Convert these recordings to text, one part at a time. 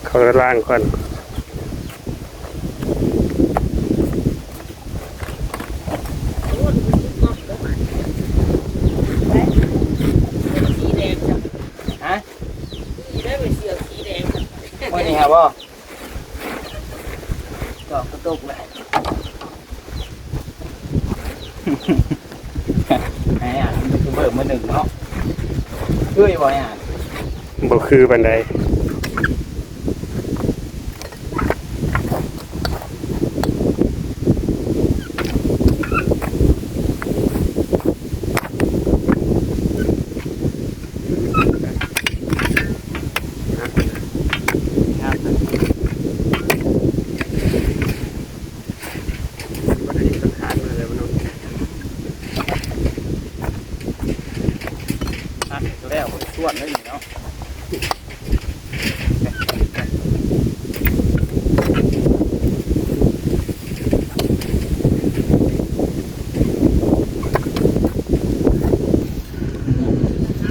ເຂົ້າລ້າງກ່ອນ. ຮະ? ມື້ນີ້ຫາບໍ່? ດອກກະຕຸກແຫຼະ. ໄອ້ອາດເປັນຢູທູບເບີມືໜຶ່ງເນາະ. ຄືຢູ່ບໍ່ໄອ້ອາດ? ບໍ່ຄືປານໃດ. ບໍ່ໄດ້ເຮັດສັງຂານມາແລ້ວເນາະ. ອັດແລ້ວບໍ່ໄດ້ຊວນເລີຍນີ້ເນາະ.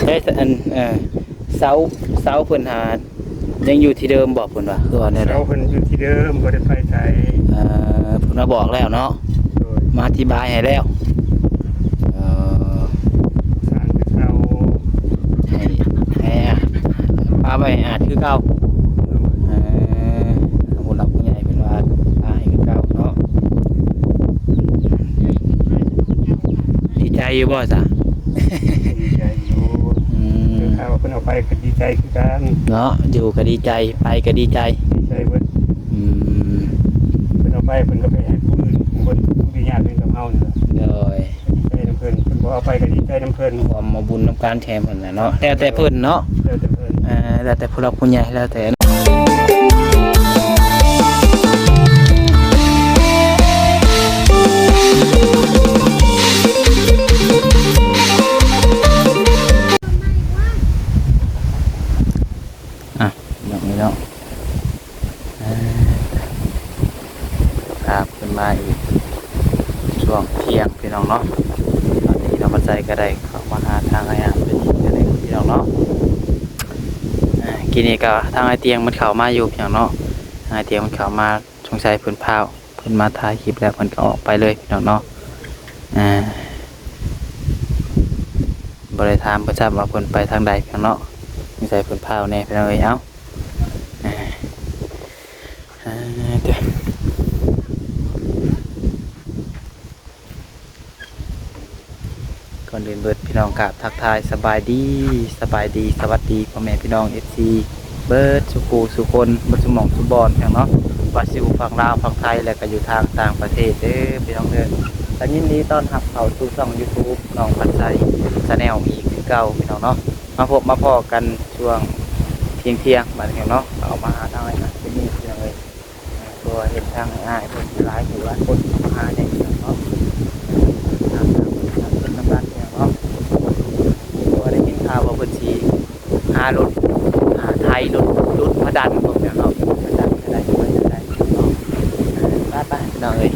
ເອີ ອັນ ເອີ ເສົາ ເສົາເພິ່ນຫາ ຍັງຢູ່ທີ່ເດີມບໍ່ ເພິ່ນວ່າ ຄືວ່າແນວໃດ? ເສົາເພິ່ນຢູ່ທີ່ເດີມ ບໍ່ໄດ້ໄປໃສ. ເອີ ເພິ່ນມາບອກແລ້ວເນາະ. ໂດຍ ມາອະທິບາຍໃຫ້ແລ້ວ. ເອີ ສ້າງຄືເກົ່າ ໃຫ້ ໃຫ້ປະໄວ້ໃຫ້ອາດຄືເກົ່າ. ເອີ ຜູ້ຫຼັກຜູ້ໃຫຍ່ເພິ່ນວ່າປະໃຫ້ຄືເກົ່າເນາະ. ດີໃຈຢູ່ບໍ່ຊະ? ດີໃຈຢູ່. ອືມ ຄືຖ້າວ່າເພິ່ນເອົາໄປກໍດີໃຈຄືກັນເນາະ. ຢູ່ກໍດີໃຈ ໄປກໍດີໃຈ ດີໃຈເບິດ. ອືມ ເພິ່ນເອົາໄປ ເພິ່ນກໍໄປໃຫ້ຜູ້ອື່ນ ຜູ້ເພິ່ນ ຜູ້ທີ່ຍາກຄືກັບເຮົານີ້ແຫຼະ. ໂດຍ ກໍດີໃຈນຳເພິ່ນ ເພິ່ນບໍ່ເອົາໄປກໍດີໃຈນຳເພິ່ນ. ຮ່ວມເອົາບຸນນຳກັນແທນເພິ່ນແຫຼະເນາະ ແລ້ວແຕ່ເພິ່ນເນາະ. ແລ້ວແຕ່ເພິ່ນ ເອີ ແລ້ວແຕ່ຜູ້ຫຼັກຜູ້ໃຫຍ່ ແລ້ວແຕ່. ອ່ະ ພີ່ນ້ອງເອີຍເນາະ ເອີ ພາຂຶ້ນມາອີກຊ່ວງທ່ຽງພີ່ນ້ອງເນາະ. ຕອນນີ້ນ້ອງພັດໄຊກໍໄດ້ເຂົ້າມາຫາທາງອ້າຍອາດເພິ່ນອີກເທື່ອໜຶ່ງພີ່ນ້ອງເນາະ. ເອີ ກີ້ນີ້ກໍທາງອ້າຍຕຽງເພິ່ນເຂົ້າມາຢູ່ພີ່ນ້ອງເນາະ. ທາງອ້າຍຕຽງເພິ່ນເຂົ້າມາ ສົງໄສເພິ່ນພ້າວ ເພິ່ນມາຖ່າຍຄລິບແລ້ວເພິ່ນກໍອອກໄປເລີຍພີ່ນ້ອງເນາະ. ອ່າ ບໍ່ໄດ້ຖາມເພິ່ນຊ້ຳວ່າເພິ່ນໄປທາງໃດພີ່ນ້ອງເນາະ. ສົງໄສເພິ່ນພ້າວແດ່ພີ່ນ້ອງເອີຍ. ເອົ້າ ອ່າ ອ່າ ເດີ ກ່ອນອື່ນເບີດ ພີ່ນ້ອງ ກາບທັກທາຍສະບາຍດີ ສະບາຍດີ ສະຫວັດດີພໍ່ແມ່ພີ່ນ້ອງ ເອັຟຊີ ເບີດສູ່ຄູ່ສູ່ຄົນ ເບີດສູ່ໝ່ອງສູ່ບ່ອນເນາະ ວ່າຊິຢູ່ຝັ່ງລາວ ຝັ່ງໄທ ແລະ ກະຢູ່ທາງຕ່າງປະເທດເດີພີ່ນ້ອງເດີ. ກະຍິນດີຕ້ອນຮັບເຂົ້າສູ່ຊ່ອງຢູທູບ ນ້ອງພັດໄຊ ແຊນແນວ ອີກຄືເກົ່າພີ່ນ້ອງເນາະ. ມາພົບມາພໍ້ກັນຊ່ວງທ່ຽງໆ ບາດນີ້ເນາະ ເຂົ້າມາຫາທາງອ້າຍເພິ່ນນີ້ພີ່ນ້ອງເອີຍ. ເພາະວ່າເຫັນທາງອ້າຍເພິ່ນຫຼາຍຜູ້ຫຼາຍຄົນມາຫາແດ່ເນາະ ທາງເພິ່ນນຳກັນເນາະ. ເພາະວ່າໄດ້ຍິນຂ່າວວ່າເພິ່ນຊິຫາລົດ ຫາໄຖລົດ ລົດມາດັນພວກເນາະ ມາດັນກໍໄດ້ ຊ່ວຍກໍໄດ້ເນາະ. ໄປໆ ພີ່ນ້ອງເອີຍ.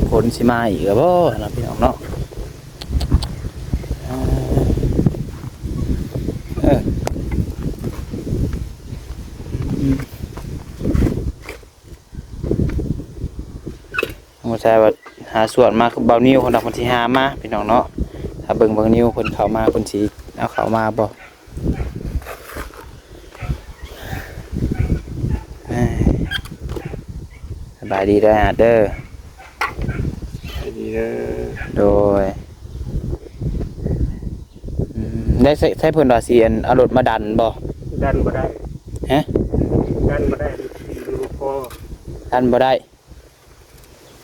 ຝົນຊິມາອີກແລ້ວບໍ່ນະພີ່ນ້ອງເນາະ. ເອີ ເອີ ອືມ. ບໍ່ໃຊ່ວ່າຫາສວນມາຄືບ່າວນິວເພິ່ນດອກ ເພິ່ນຊິຫາມາພີ່ນ້ອງເນາະ. ຖ້າເບິ່ງບ່າວນິວເພິ່ນເຂົ້າມາ ເພິ່ນຊິເອົາເຂົ້າມາບໍ່. ສະບາຍດີເດີອາດເດີ. ສະບາຍດີເດີ. ໂດຍ. ອືມ ໄດ້ໃຊ້ ໃຊ້ເພິ່ນວ່າຊິ ອັນ ເອົາລົດມາດັນບໍ່? ດັນບໍ່ໄດ້. ຮະ? ດັນບໍ່ໄດ້ ມັນບໍ່ພໍ. ດັນບໍ່ໄດ້.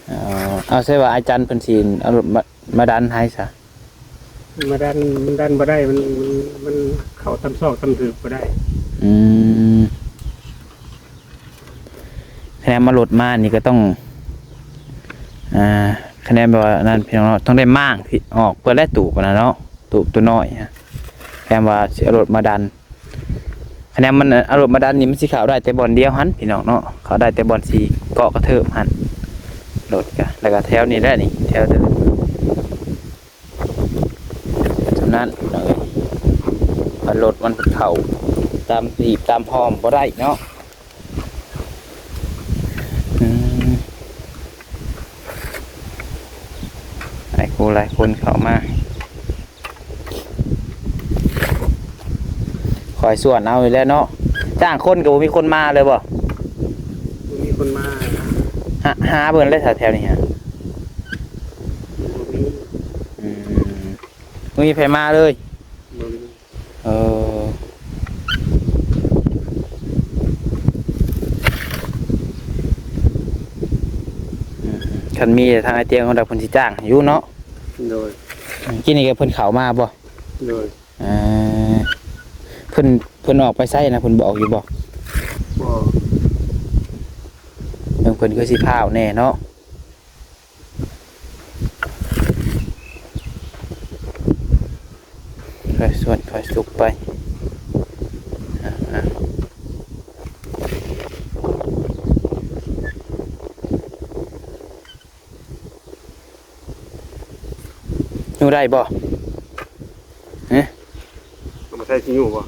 ເອີ ເອົາ ໃຊ່ວ່າອາຈານເພິ່ນຊິເອົາລົດມາ ມາດັນໃຫ້ຊະ. ມາດັນ ມັນດັນບໍ່ໄດ້ ມັນ ມັນ ມັນເຂົ້າຕາມຊອກຕາມເຖິກບໍ່ໄດ້. ອືມ. ຂະແນນວ່າລົດມານີ້ກໍຕ້ອງ ອ່າ ຄະແນນແບບວ່ານັ້ນພີ່ນ້ອງເນາະ ຕ້ອງໄດ້ມ້າງອອກເບິດແຫຼະ ຕູບອັນນັ້ນເນາະ ຕູບໂຕນ້ອຍ ຄະແນນວ່າຊິເອົາລົດມາດັນ ຄະແນນມັນເອົາລົດມາດັນນີ້ ມັນຊິເຂົ້າໄດ້ແຕ່ບ່ອນດຽວຫັ້ນພີ່ນ້ອງເນາະ ເຂົ້າໄດ້ແຕ່ບ່ອນຊິເກາະກະເທີບຫັ້ນ ລົດກະ ແລ້ວກະແຖວນີ້ແຫຼະນີ້ ແຖວເດີ່ນ ສ່ຳນັ້ນພີ່ນ້ອງເອີຍ ວ່າລົດມັນເຂົ້າຕາມຮີບຕາມຮ່ອມບໍ່ໄດ້ເນາະ. ອືມ ຫຼາຍຄູ່ຫຼາຍຄົນເຂົ້າມາ ຄອຍສວນເອົາຢູ່ແລ້ວເນາະ ຈ້າງຄົນກໍບໍ່ມີຄົນມາເລີຍບໍ່? ບໍ່ມີຄົນມາ ຫາ ຫາເບິ່ງເລີຍແຖວນີ້ຫາ ບໍ່ມີ ອືມ ບໍ່ມີໃຜມາເລີຍ ບໍ່ມີ. ເອີ ອືມ ຄັນມີທາງອ້າຍຕຽງຄົນໃດເພິ່ນຊິຈ້າງໃຫ້ຢູ່ເນາະ ໂດຍ ອືມ ກີ້ນີ້ກໍເພິ່ນເຂົ້າມາບໍ່? ໂດຍ ເອີ ເພິ່ນ ເພິ່ນອອກໄປໃສນະ ເພິ່ນບອກຢູ່ບໍ່? ບໍ່ ເບິ່ງເພິ່ນຄືຊິພ້າວແດ່ເນາະ. ຄ່ອຍສວນຄ່ອຍສຸກໄປ ອາ ອາ ຢູ່ໄດ້ບໍ່? ຮະ ເອົາມາໃສ່ຊິຢູ່ບໍ່?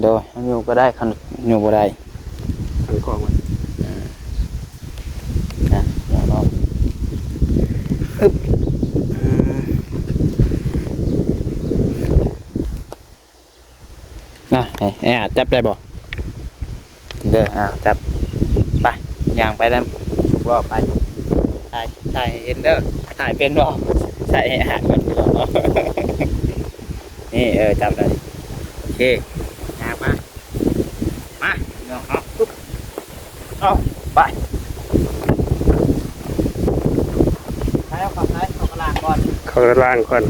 ໂດຍ ເຮົາຍູ້ກໍໄດ້ ຄັນຍູ້ບໍ່ໄດ້ ໃສ່ຂອງໄວ້ ອາ ນະ ເອົາເນາະ ອຶບ ອືມ ນະ ໃຫ້ອ້າຍອາດຈັບໄດ້ບໍ່? ເດີ ອ້າວ ຈັບ ໄປ ຍ່າງໄປນຳ ທຸກລອບໄປ ຖ່າຍ ຖ່າຍໃຫ້ເຫັນເດີ ຖ່າຍເປັນບໍ່? ໃສ່ໃຫ້ອາດກ່ອນ ພີ່ນ້ອງເນາະ ນີ້ ເອີ ຈັບໄດ້ ໂອເຄ ຍ່າງມາ ມາ ພີ່ນ້ອງເນາະ ປຶບ ເອົາ ໄປ ໄປ ເອົາເຂົ້າໃສ່ ເຂົ້າກະລາງກ່ອນ ເຂົ້າກະລາງກ່ອນ.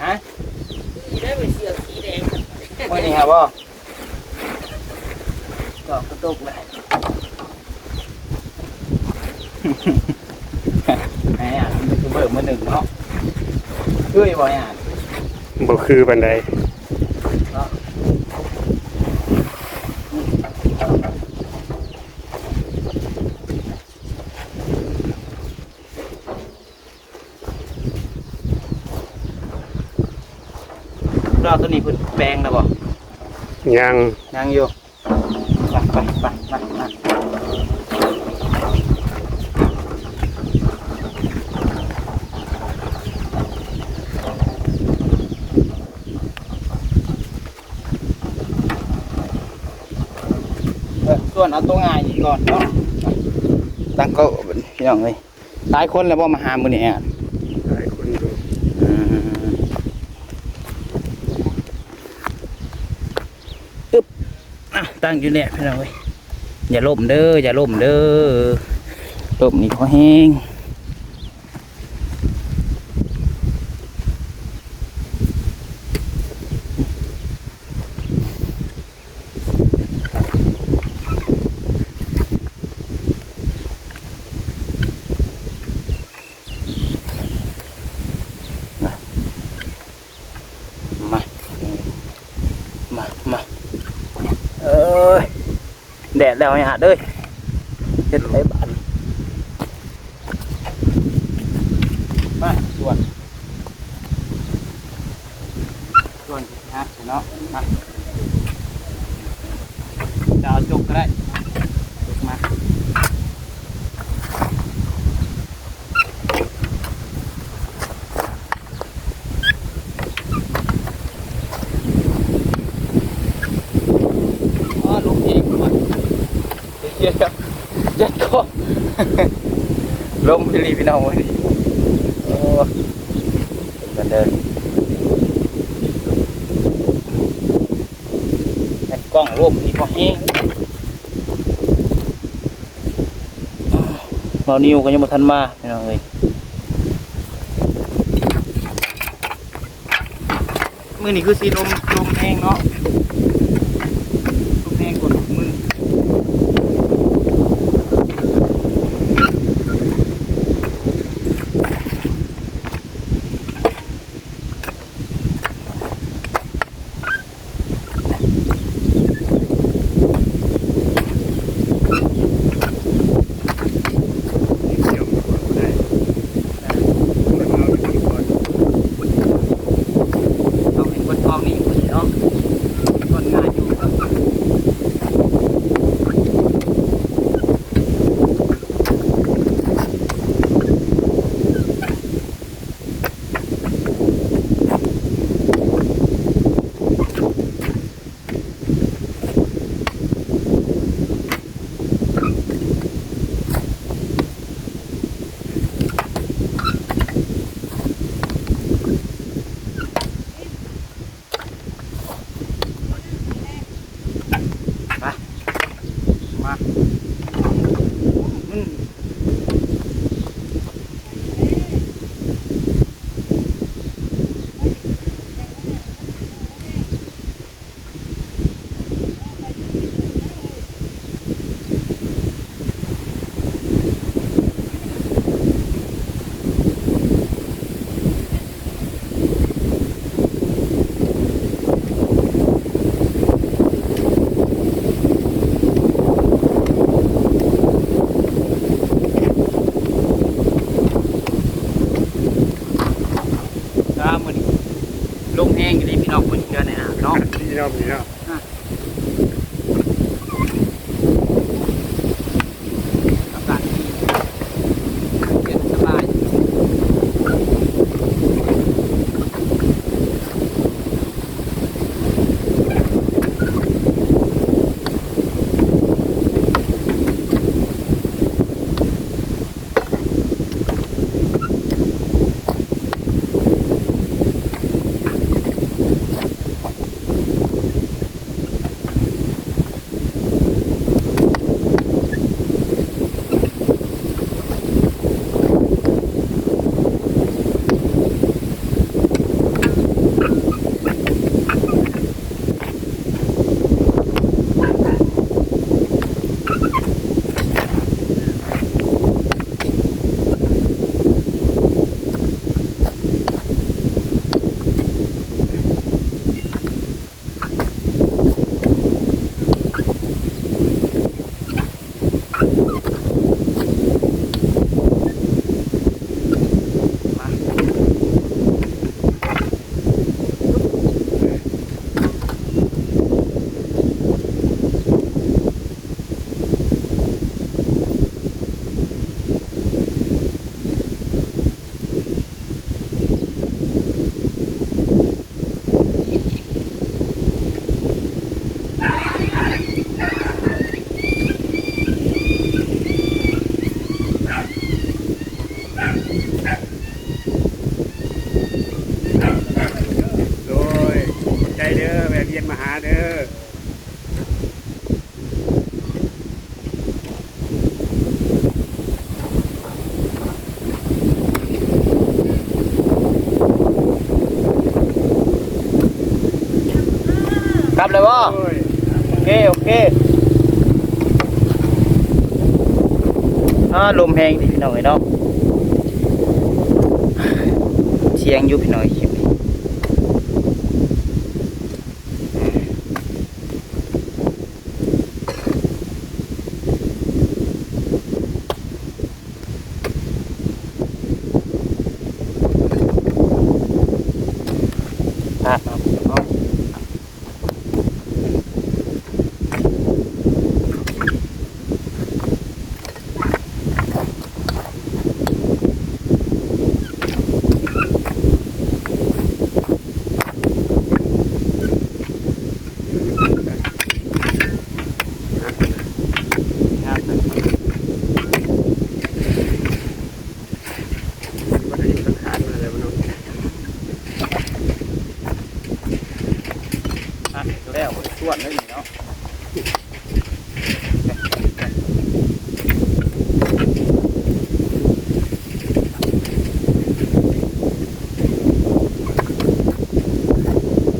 ຮະ ມື້ນີ້ຫາບໍ່? ດອກກະຕຸກແຫຼະ ແມ່ນ ຢູທູບເບີມື້ໜຶ່ງເນາະ ຄືຢູ່ບໍ່ ຍາດ? ບໍ່ຄືປານໃດ ເນາະ ດອກໂຕນີ້ເພິ່ນແປງແລ້ວບໍ່? ຍັງ ຍັງຢູ່. ໄປ ໄປ ໄປ ໄປ ໄປ ເອີ ສ່ວນເອົາໂຕງ່າຍນີ້ກ່ອນເນາະ ຕັ້ງເກົາ ພີ່ນ້ອງເອີຍ. ຫຼາຍຄົນແລ້ວບໍ່ມາຫາມື້ນີ້ ອ້າຍ? ຫຼາຍຄົນຢູ່ ອືມ ອຶບ ອ່ະ ຕັ້ງຢູ່ແນ່ພີ່ນ້ອງເອີຍ ຢ່າລົ້ມເດີ ຢ່າລົ້ມເດີ ລົ້ມນີ້ພໍແຮງ. ມາ ມາ ມາ ເອີຍ ແດດແລ້ວຍາດເອີຍ ເຮັດໄດ້ບາດນີ້ ມາ ຊວນ ຊວນ ຮະ ເນາະ ມາ ຈະເອົາຈົກກໍໄດ້ ຈົກມາ ອໍ ລົມແຮງວ່າ ເຢັດຄອ ລົມອີ່ຫຼີພີ່ນ້ອງເອີຍ ໂອ້ ເບິ່ງກັນເດີ ແມ່ນກ້ອງລົມນີ້ພໍແຮງ ບ່າວນິວກໍຍັງບໍ່ທັນມາ ພີ່ນ້ອງເອີຍ. ມື້ນີ້ຄືຊິລົມ ລົມແຮງເນາະ ລົມແຮງກວ່າມື້. ເອົາໃຫ້ຄົນອອກນີ້ເນາະ ຄົນງານຢູ່. ໄປ ມາ ອືມ. ອ່າ ມື້ນີ້ລົມແຮງອີ່ຫຼີພີ່ນ້ອງ ເພິ່ນເຈື່ອໃນອ່າງເນາະ ດີເນາະ ດີເນາະ. ອ່າ ອາກາດດີ ເຢັນສະບາຍ. ໂດຍ ຂອບໃຈເດີ ແວ່ວຽນມາຫາເດີ. ກັບແລ້ວບໍ່? ໂອ້ຍ ໂອເຄ ໂອເຄ. ອ່າ ລົມແຮງດີພີ່ນ້ອງເອີຍເນາະ ສຽງຢູ່ພີ່ນ້ອງເອີຍ. ອ່ະ ແລ້ວ ຊວນເລີຍນີ້ເນາະ. ໂ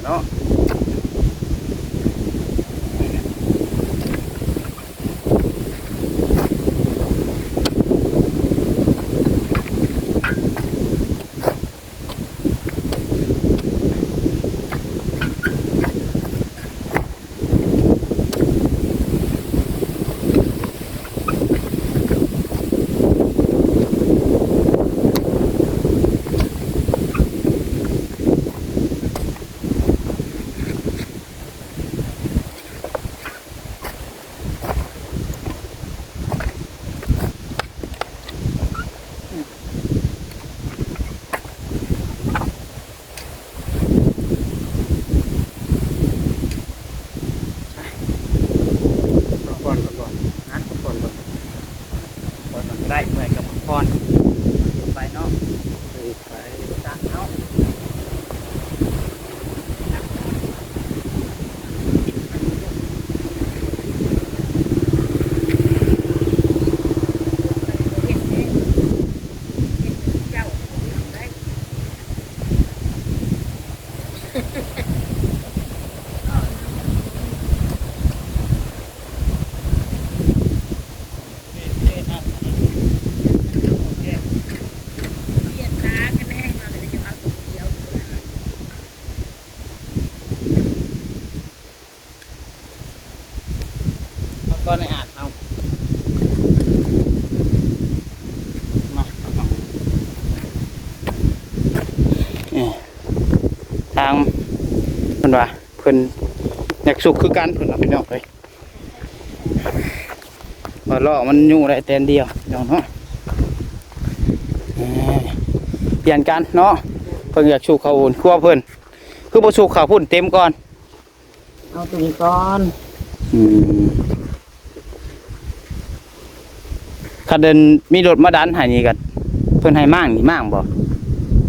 ເນາະ. ພັກຜ່ອນກ່ອນບໍ່? ຮະ? ພັກຜ່ອນກ່ອນ. ໄດ້ ເມື່ອຍກໍພັກຜ່ອນໄປເນາະ. ໄປ ໄປ ເອົາກ່ອນ ໄອ້ອາດເອົາ ມາ ເອີ ທາງເພິ່ນວ່າ ເພິ່ນຢາກສຸກຄືກັນ ເພິ່ນວ່າ ພີ່ນ້ອງເອີຍ. ວ່າລໍ້ມັນຍູ້ໄດ້ແຕ່ອັນດຽວ ພີ່ນ້ອງເນາະ. ເອີ ປ່ຽນກັນເນາະ ເພິ່ນຢາກສຸກເຂົ້າອົ່ນຄົວເພິ່ນ ຄືບໍ່ສຸກເຂົ້າພຸ້ນເຕັມກ່ອນ? ເອົາຕົວນີ້ກ່ອນ. ອືມ ຄັນເດີນມີລົດມາດັນໃຫ້ນີ້ກໍ ເພິ່ນໃຫ້ມ້າງນີ້ມ້າງບໍ່?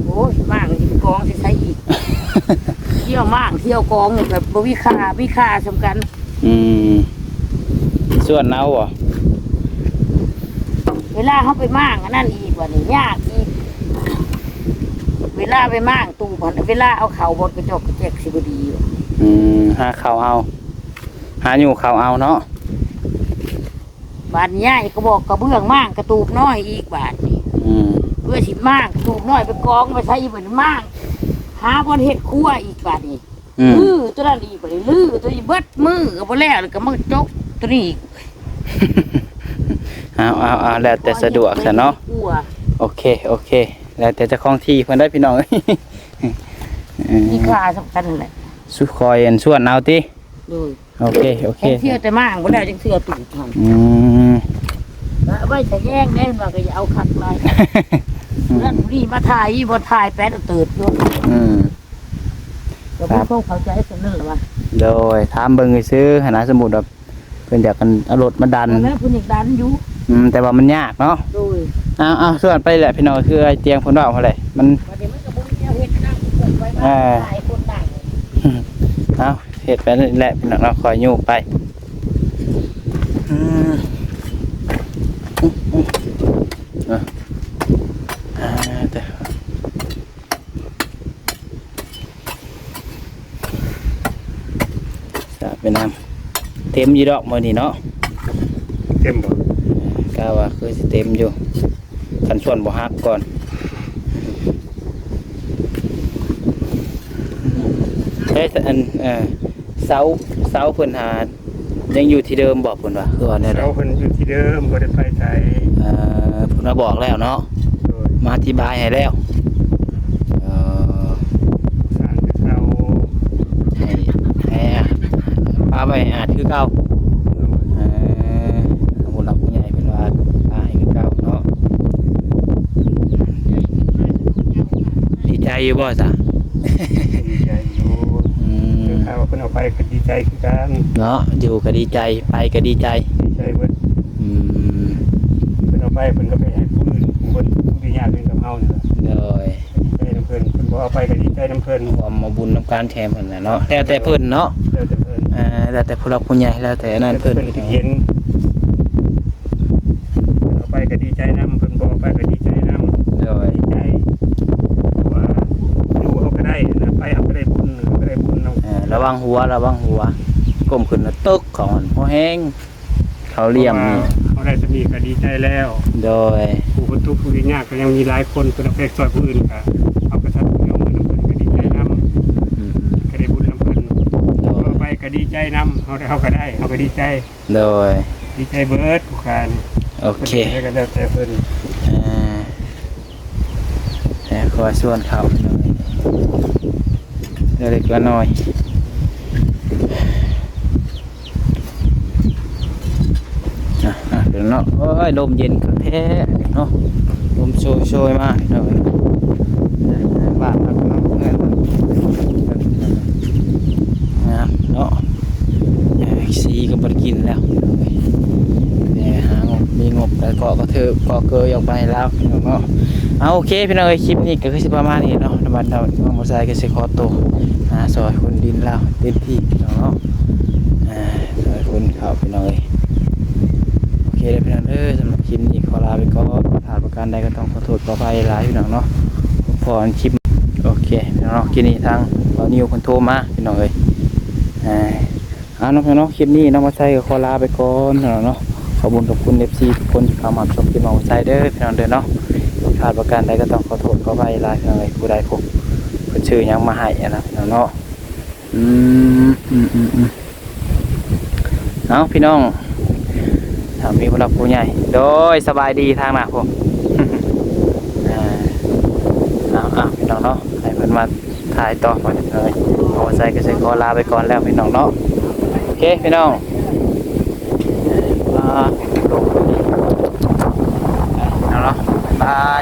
ໂອ້ຍ ມ້າງຊິໄປກອງໃສ່ໃສອີກ? ທ່ຽວມ້າງທ່ຽວກອງນີ້ກໍບໍ່ມີຄ່າ ມີຄ່າສ່ຳກັນ. ອືມ ສ່ວນເອົາບໍ່? ເວລາເຮົາໄປມ້າງອັນນັ້ນອີກ ບັດນີ້ຍາກອີກ ເວລາໄປມ້າງຕູບຫັ້ນ ເວລາເອົາເຂົ້າບ່ອນກະຈອກກະແຈກຊິບໍ່ດີ. ອືມ ຫາເຂົ້າເອົາ ຫາຍູ້ເຂົ້າເອົາເນາະ. ບາດຍ້າຍກະບອກກະເບື້ອງມ້າງກະຕູບນ້ອຍອີກບາດນີ້. ອືມ ເພື່ອຊິມ້າງກະຕູບນ້ອຍໄປກອງໄວ້ໃສ່ອີກ ບາດນີ້ມ້າງຫາບ່ອນເຮັດຄົວອີກບາດນີ້. ອືມ ຮື້ຕົວນັ້ນອີກ ບາດນີ້ຮື້ຕົວນີ້ເບິດມື້ກະບໍ່ແລ້ວ ແລ້ວກະມາຈົກຕົວນີ້ອີກ. ເອົາ ເອົາ ເອົາ ແລ້ວແຕ່ສະດວກຊະເນາະ. ໂອເຄ ໂອເຄ ແລ້ວແຕ່ເຈົ້າຂອງທີ່ເພິ່ນໄດ໋ ພີ່ນ້ອງເອີຍ. ເອີ ມີຄ່າສ່ຳກັນຫັ້ນແຫຼະ ສຸ ຄອຍອັນ ສ່ວນເອົາຕິ. ໂດຍ ໂອເຄ ໂອເຄ ແຕ່ເທື່ອແຕ່ມ້າງບໍ່ແລ້ວ ຈັ່ງເທື່ອຕູບຫັ້ນ. ອືມ ແລ້ວໄວ້ສະແຍງແດ່ ວ່າກະຢ່າເອົາຄັກຫຼາຍ. ອືມ ນັ້ນຜູ້ນີ້ມາຖ່າຍ ບໍ່ຖ່າຍແປດເຕີດຢູ່. ອືມ ກໍບໍ່ເຂົ້າໃຈສ່ຳນັ້ນລະວ່າ. ໂດຍ ຖາມເບິ່ງຊື່ໆຫັ້ນນະ ສົມມຸດວ່າເພິ່ນຢາກອັນ ເອົາລົດມາດັນ ແລ້ວເພິ່ນຢາກດັນຢູ່. ອືມ ແຕ່ວ່າມັນຍາກເນາະ. ໂດຍ ເອົາ ເອົາ ສ່ວນໄປແຫຼະ ພີ່ນ້ອງ ຄືໄອ້ຕຽງເພິ່ນເວົ້າຫັ້ນແຫຼະ ມັນ ບັດນີ້ມັນກໍບໍ່ມີແນວເຮັດນຳ ຄົນໄປມາ ເອີ ຫຼາຍຄົນຫຼາຍ. ເອົາ ເຮັດໄປນີ້ແຫຼະ ພີ່ນ້ອງເນາະ ຄ່ອຍຍູ້ໄປ. ອືມ ອືມ ອືມ ເນາະ ອ່າ ແຕ່ ສາດໄປນຳ ເຕັມຢູ່ດອກມື້ນີ້ເນາະ. ເຕັມບໍ່? ກະວ່າຄືຊິເຕັມຢູ່ ຄັນສ່ວນບໍ່ຫັກກ່ອນ. ເອີ ອັນ ເອີ ເສົາ ເສົາເພິ່ນຫາ ຍັງຢູ່ທີ່ເດີມບໍ່ ເພິ່ນວ່າ ຄືວ່າແນວໃດ? ເສົາເພິ່ນຢູ່ທີ່ເດີມ ບໍ່ໄດ້ໄປໃສ. ເອີ ເພິ່ນມາບອກແລ້ວເນາະ. ໂດຍ ມາອະທິບາຍໃຫ້ແລ້ວ. ເອີ ສ້າງຄືເກົ່າ ໃຫ້ ໃຫ້ປະໄວ້ໃຫ້ອາດຄືເກົ່າ. ໂດຍ ເອີ ຜູ້ຫຼັກຜູ້ໃຫຍ່ເພິ່ນວ່າປະໃຫ້ຄືເກົ່າເນາະ. ດີໃຈຢູ່ບໍ່ຊະ? ດີໃຈຢູ່. ອືມ ຄືເຂົາເພິ່ນເອົາໄປກໍດີໃຈຄືກັນເນາະ. ຢູ່ກໍດີໃຈ ໄປກໍດີໃຈ ດີໃຈເບິດ. ອືມ ເພິ່ນເອົາໄປ ເພິ່ນກໍໄປໃຫ້ຜູ້ອື່ນ ຜູ້ເພິ່ນ ຜູ້ທີ່ຍາກຄືກັບເຮົານີ້ແຫຼະ. ໂດຍ ດີໃຈນຳເພິ່ນ ເພິ່ນບໍ່ເອົາໄປກໍດີໃຈນຳເພິ່ນ. ຮ່ວມເອົາບຸນນຳກັນແຖມເພິ່ນນະເນາະ ແລ້ວແຕ່ເພິ່ນເນາະ. ແລ້ວແຕ່ເພິ່ນ ອ່າ ແລ້ວແຕ່ຜູ້ຫຼັກຜູ້ໃຫຍ່ ແລ້ວແຕ່ອັນນັ້ນເພິ່ນ ເພິ່ນຄິດເຫັນ. ເອົາໄປກໍດີໃຈນຳ ເພິ່ນບໍ່ເອົາໄປກໍດີໃຈນຳ. ໂດຍ ດີໃຈ ເພາະວ່າຢູ່ເຮົາກໍໄດ້ນະ ໄປເຮົາກໍໄດ້ບຸນ ເຮົາກໍໄດ້ບຸນ ລະວັງຫົວ ລະວັງຫົວ ກົ້ມຂຶ້ນລະຕຶກເຂົາຫັ້ນ ພໍແຮງ ເຂົາລ້ຽມນີ້ ເຮົາໄດ້ສ່ຳນີ້ກໍດີໃຈແລ້ວ. ໂດຍ ຜູ້ຄົນທຸກຜູ້ຍາກກໍຍັງມີຫຼາຍຄົນ ເພິ່ນເອົາໄປຊ່ອຍຜູ້ອື່ນ ກໍເຮົາກໍສາທຸຍອມມືນຳເພິ່ນ ກໍດີໃຈນຳ ອືມ ກໍໄດ້ບຸນນຳເພິ່ນ ໂດຍ ຕໍ່ໄປກໍດີໃຈນຳ ເຮົາ ເຮົາກໍໄດ້ ເຮົາກໍດີໃຈ. ໂດຍ ດີໃຈເບິດຜູ້ຂ້ານີ້. ໂອເຄ ເພິ່ນເຮັດໃດກໍແລ້ວແຕ່ເພິ່ນ ເອີ ແຕ່ຂໍຊວນເຂົ້າໜ້ອຍ ເລັກໆນ້ອຍໆ ອ່ະ ອ່ະ ເນາະ. ໂອ້ຍ ລົມເຢັນຄັກແທ້ເນາະ ລົມໂຊຍໆມາເນາະ ບ້ານພັກເຮືອນ ງາມເນາະ. ເອີ ສີກໍບໍ່ໄດ້ກິນແລ້ວ ແຕ່ຫາງົບ ມີງົບກໍເກາະກະເທີບ ເກາະເກີຍອອກໄປແລ້ວເນາະ. ເອົາ ໂອເຄ ພີ່ນ້ອງເອີຍ ຄລິບນີ້ກໍຄືຊິປະມານນີ້ເນາະ ບັດນ້ອງບໍ່ໃສ່ກໍຊິຂໍໂຕຫາຊ່ອຍຂຸດດິນລາວເຕັມທີ່ເນາະ ເອີ ຊ່ອຍຂຸດເຂົ້າພີ່ນ້ອງເອີຍ. ໂອເຄເດີພີ່ນ້ອງເດີ ສຳລັບຄລິບນີ້ຂໍລາໄປກ່ອນ ຜິດພາດປະການໃດກໍຕ້ອງຂໍໂທດຂໍອະໄພຫຼາຍພີ່ນ້ອງເນາະ ພໍກັນຄລິບ ໂອເຄພີ່ນ້ອງເນາະ. ຄລິບນີ້ທາງບ່າວນິວເພິ່ນໂທມາພີ່ນ້ອງເອີຍ ເອົາເນາະ ພີ່ນ້ອງເນາະ ຄລິບນີ້ນ້ອງມາໄຊກໍຂໍລາໄປກ່ອນເນາະ ຂອບຄຸນຂອບຄຸນ ເອັຟຊີ ທຸກຄົນທີ່ເຂົ້າມາຮັບຊົມຄລິບນ້ອງມາໄຊເດີພີ່ນ້ອງເດີເນາະ. ຜິດພາດປະການໃດກໍຕ້ອງຂໍໂທດຂໍອະໄພຫຼາຍໆ ພີ່ນ້ອງເອີຍ ຜູ້ໃດຜູ້ເພິ່ນຊື້ຫຍັງມາໃຫ້ຫັ້ນນະພີ່ນ້ອງເນາະ. ອືມ ອືມ ອືມ ອືມ ເອົາ ພີ່ນ້ອງ ຖ້າມີຜູ້ຫຼັກຜູ້ໃຫຍ່ ໂດຍ ສະບາຍດີທາງໜ້າພຸ້ນ ເອີ ເອົາ ເອົາ ພີ່ນ້ອງເນາະ ໃຫ້ເພິ່ນມາຖ່າຍຕໍ່ໄປເລີຍ. ເອົາ ໃສ່ກໍຊິຂໍລາໄປກ່ອນແລ້ວພີ່ນ້ອງເນາະ. ໂອເຄພີ່ນ້ອງ ລາ ພີ່ນ້ອງເນາະ ບາຍບາຍ.